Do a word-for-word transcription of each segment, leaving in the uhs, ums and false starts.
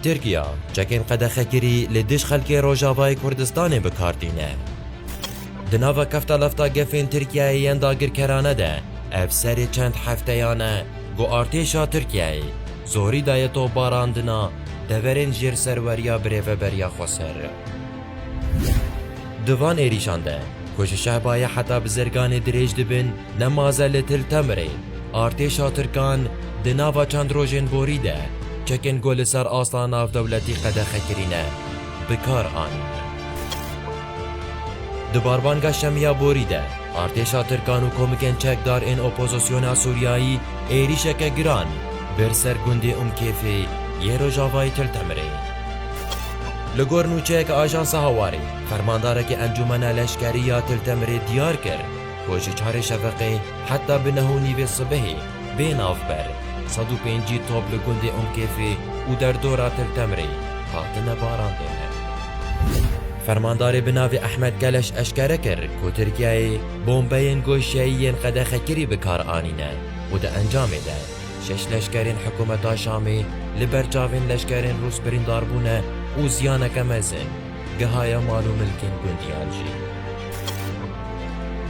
Tirkiya çekên qedexekirî li dij xelkê Rojavayê Kurdistanê bi kar tîne. Di nava kefta lefta gefên Tirkiyeyê yên dagirkerane de, ev serê çend hefteyan e ku artêşa Tirkiyeyê zorî daye topbarandina deverên jêr serweriya birêveberiya Xweser. Di van êrîşan de, ku ji Şehbayê heta Bizirganê dirêj dibin, nemaze li Til Temirê, artêşa Tirkan di nava çend rojên borî de çekên ku li ser asta navdewletî qedexe kirîne, bi kar anîne. Di barbanga Şemiya borî de, artêşa Tirkan û komikên çekdar ên opozisyona Sûriyayî êrîşeke giran bir ser gundê Umkêfê yê rojavayê Til Temirê. Li gor nûçeyeke Ajansa Hawarê, fermandarekî Encûmena Leşkerî ya Til Temirê diyar kir ku ji çarê şeveqê heta bi neh û nîvê sibehê bê navber sed û pêncî top li gundê Umkêfê û derdora Til Temirê hatine barandin. Fermandarê bi navê Ehmed Keleş eşkere kir ku Tirkiyeyê bombeyên goşeyî yên qedexekirî bi kar anîne û di encamê de şeş leşkerên hikûmeta Şamê li ber çavên leşkerên Rûs birîndar bûne û ziyaneke mezin gihaye mal û milkên gundiyan jî.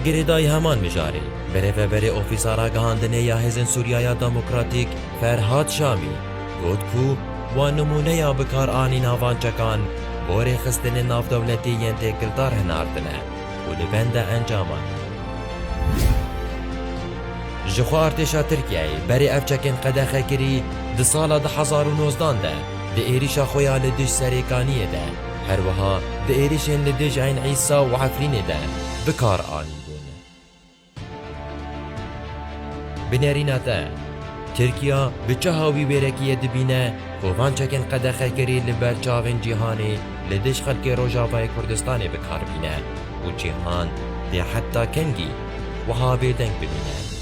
Girêdayî heman mijarê, birêveberê Ofîsa Ragihandinê ya Hêzên Sûriyaya Demokratîk Ferhad Şamî got ku wan nimûneya bikaranîna van çekan bo rêxistinên navdewletî yên têkildar hinartine û li benda encaman in. Jixwe artêşa Tirkiyeyê berê ev çekên qedexekirî di sala du hezar û nozdan de di êrîşa xwe ya li dij Serêkaniyê de, her wiha di êrîşên li dij Eyn Îsa û Efrînê de bi kar anîbûn. Binêrîna te, Tirkiya bi çi hawî wêrekiyê dibîne ku van çekên qedexekirî li ber çavên cîhanê li dij xelkê Rojavayê Kurdistanê bi kar bîne û cîhan dê heta kengî wiha bêdeng bimîne?